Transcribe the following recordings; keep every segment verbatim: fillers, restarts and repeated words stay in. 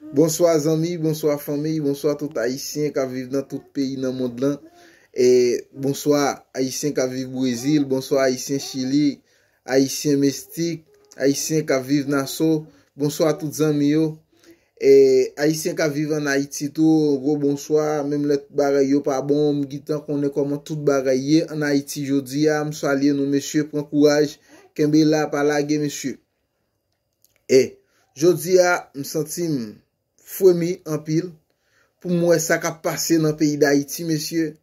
Bonswa zanmi, bonswa fanmi, bonswa tout Ayisyen k ap viv nan tout peyi nan mond lan. E bonswa Ayisyen k ap viv Brezil, bonswa Ayisyen Chili, Ayisyen Mestik, Ayisyen k ap viv Naso, bonswa tout zanmi yo. E Ayisyen k ap viv ann Ayiti tou, gwo bonswa, menm lè tout bagay yo pa bon, m gentan konnen kòman tout bagay ye ann Ayiti jodi a, m salye nou mesye, pran kouraj, kenbe la, pa lage mesye. E jodi a, m santi m fremi anpil pou m wè sa k ap pase nan peyi Dayiti, mesye.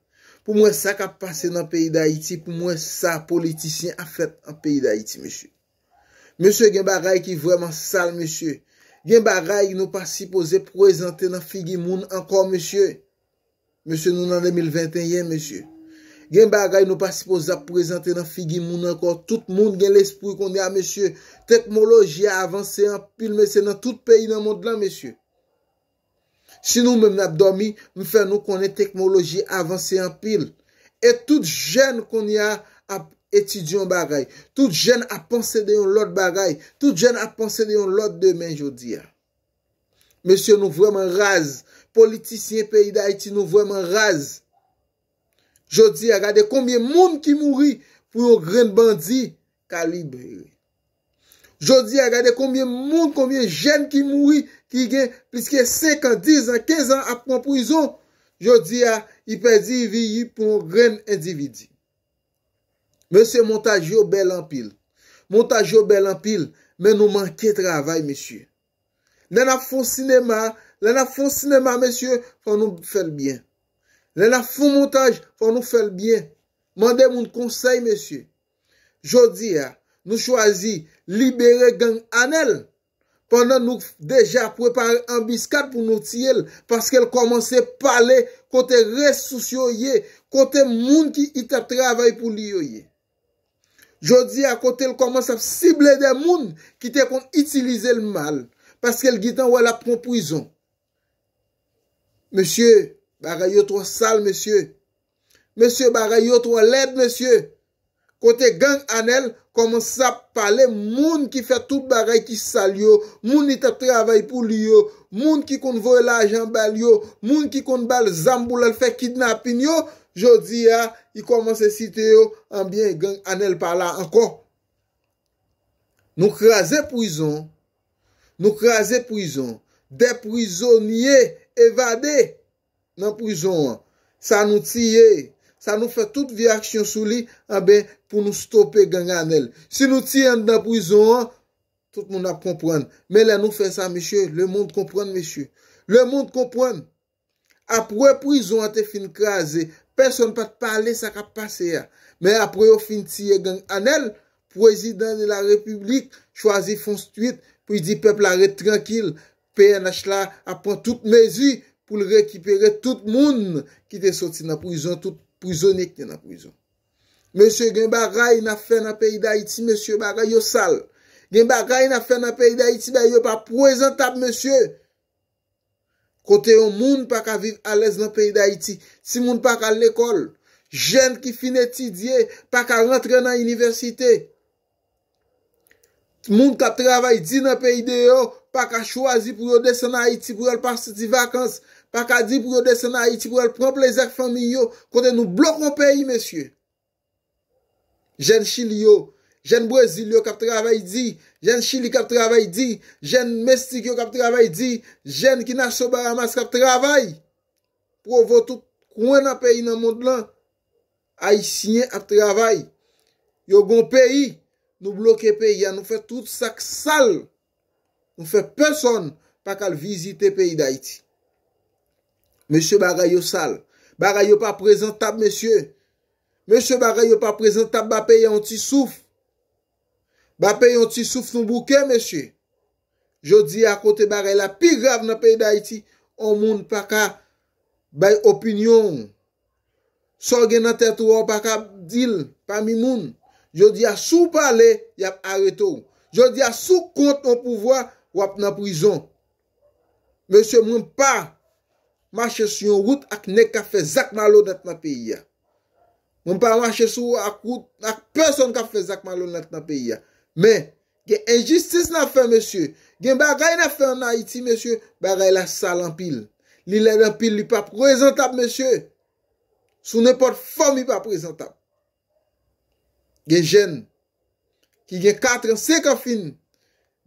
Pou m wè sa k ap pase nan peyi Dayiti, pou m wè sa politisyen ap fè an peyi Dayiti, mesye. Mesye, gen bagay ki vrèman sal, mesye. Gen bagay nou pa sipoze prezante nan figi moun ankò, mesye. Mesye, nou nan de mil venteyen, mesye. Gen bagay nou pa sipoze ap prezante nan figi moun ankò. Tout moun gen lespri kounye a, mesye. Teknoloji a avanse anpil, mesye, nan tout peyi nan mond lan, mesye. Si nou menm n ap dòmi, m fè nou konnen teknoloji avanse anpil. E tout jèn kounye a ap etidye yon bagay. Tout jèn ap panse de yon lòt bagay. Tout jèn ap panse de yon lòt demen jodi a. Mesye, nou vrèman raz. Politisyen peyi Dayiti, nou vrèman raz. Jodi a, gade konbyen moun ki mouri pou yon grenn bandi ka libere. Jodi a, gade konbyen moun, konbyen jèn ki mouri, ki gen plis ke senk an, diz an, kenz an ap pran prizon. Jodi a, li pèdi vi pou yon grenn endividi. Mesye, montaj yo bèl anpil. Montaj yo bèl anpil, men nou manke travay, mesye. Lè n ap fè yon sinema, lè n ap fè yon sinema, mesye, fò nou fè l byen. Lè n ap fè yon montaj, fò nou fè l byen. Mande moun konsèy, mesye. Jodi a, nou chwazi libere gang Anèl, pandan nou deja prepare anbiskad pou nou tiye l, paske l kòmanse pale kote resous yo ye, kote moun ki t ap travay pou li yo ye. Jodi a, kote l kòmanse ap sible de moun ki te konn itilize l mal, paske l gentan wè l ap pran prizon. Mesye, bagay yo twò sal, mesye. Mesye, bagay yo twò lèd, mesye. Kote gang Anèl kòmanse ap pale moun ki fè tout bagay ki sal yo, moun li t ap travay pou li yo, moun ki konn voye lajan ba l yo, moun ki konn ba l zam pou l al fè kidnapin yo, jodi a, li kòmanse site yo, anbyen, gang Anèl pa la ankò. Nou kraze prizon, nou kraze prizon, de prizonye evade nan prizon an. Sa nou tiye, sa nou fè tout vye aksyon sou li, anben, pou nou stope gang Anèl. Si nou tiye anndan prizon an, tout moun ap konprann. Men lè nou fè sa, mesye, lemonn konprann, mesye. Lemonn konprann. Apre prizon an te fin kraze, pèsonn pa t pale sa k ap pase a. Men apre yo fin tiye gang Anèl, prezidan de la repiblik chwazi fè yon tweet pou l di pèp la ret trankil, P N H la ap pran tout mezi pou l rekipere tout moun ki te soti nan prizon, tout prizonye ki te nan prizon. Mesye, gen bagay n ap fè nan peyi Dayiti, mesye, bagay yo sal. Gen bagay n ap fè nan peyi Dayiti, bagay yo pa prezantab, mesye. Kote yon moun pa ka viv alèz nan peyi Dayiti, timoun pa ka al lekòl, jèn ki fin etidye pa ka rantre nan inivèsite. Moun k ap travay di nan peyi deyò pa ka chwazi pou yo desann Ayiti pou yo al pase ti vakans, pa ka di pou yo desann Ayiti pou yo al pran plezi ak fanmi yo, kote nou bloke yon peyi, mesye. Jèn Chili yo, jèn Brezil yo k ap travay di, jèn Chili k ap travay di, jèn Meksik yo k ap travay di, jèn ki Naso Bahamas k ap travay. Pwovo tout kwen nan peyi nan mond lan, Ayisyen ap travay. Yo gon peyi, nou bloke peyi a, nou fè tout sa k sal. Nou fè pèsonn pa ka al vizite peyi Dayiti. Mesye, bagay yo sal. Bagay yo pa prezantab, mesye. Mesye, bagay yo pa prezantab, ba peyi a yon ti souf. Ba peyi a yon ti souf nou bouke, mesye. Jodi a, kote bagay la pi grav nan peyi Dayiti, yon moun pa ka bay opinyon w. Sa w gen nan tèt ou a, w pa ka di l pami moun. Jodi a, si w pale, y ap arete w. Jodi a, si w kont yon pouvwa, w ap nan prizon. Mesye, mwen pa mache sou yon wout ak nèg k ap fè zak malonèt nan peyi a. Mwen pa mache sou ak wout ak pèsonn k ap fè zak malonèt nan peyi a. Men, gen enjistis n ap fè, mesye. Gen bagay n ap fè ann Ayiti, mesye, bagay la sal anpil. Li lèd anpil, li pa prezantab, mesye. Sou nenpòt fòm, li pa prezantab. Gen jèn ki gen kat an, senk an fin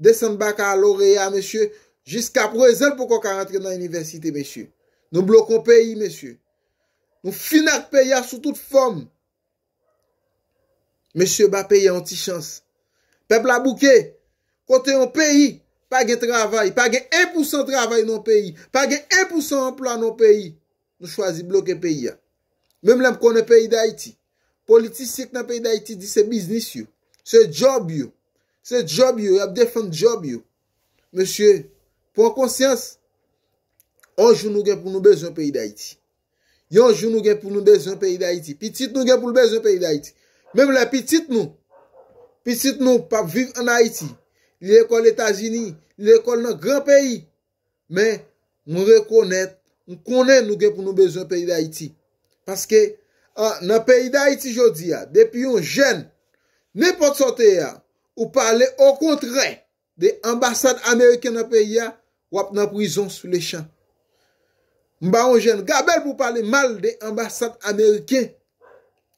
desann bakaloreya, mesye, jiska prezan l poko ka rantre nan inivèsite, mesye. Nou bloke yon peyi, mesye. Nou fin ak peyi a sou tout fòm. Mesye, ba peyi a yon ti chans. Pèp la bouke. Kote yon peyi pa gen travay, pa gen en pousan travay nan yon peyi, pa gen en pousan anplwa nan yon peyi, nou chwazi bloke peyi a. Menm lè m konnen peyi Dayiti, politisyen k nan peyi Dayiti di se biznis yo, se djòb yo, se djòb yo, y ap defann djòb yo. Mesye, pran konsyans. On jou nou gen pou nou bezwen peyi Dayiti. Yon jou nou gen pou nou bezwen peyi Dayiti. Pitit nou gen pou l bezwen peyi Dayiti. Menm lè pitit nou, pitit nou p ap viv ann Ayiti. Li lekòl Etazini, li lekòl nan gran peyi. Men, mwen rekonèt, m konnen nou gen pou nou bezwen peyi Dayiti. Paske, an, nan peyi Dayiti jodi a, depi yon jèn, nenpòt sa w te ye a, ou pale okontrè de anbasad ameriken nan peyi a, w ap nan prizon sou lechan. M ba yon jèn gabèl pou pale mal de anbasad ameriken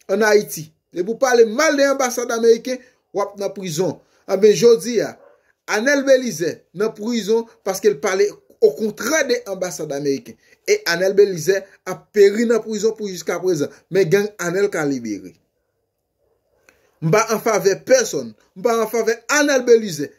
ann Ayiti. Depi w pale mal de anbasad ameriken, w ap nan prizon. Anben, jodi a, Anèl Belizè nan prizon paske l pale okontrè de anbasad ameriken. E Anèl Belizè ap peri nan prizon pou jiska prezan. Men gang Anèl ka libere. M pa an favè pèsonn. M pa an favè Anèl Belizè.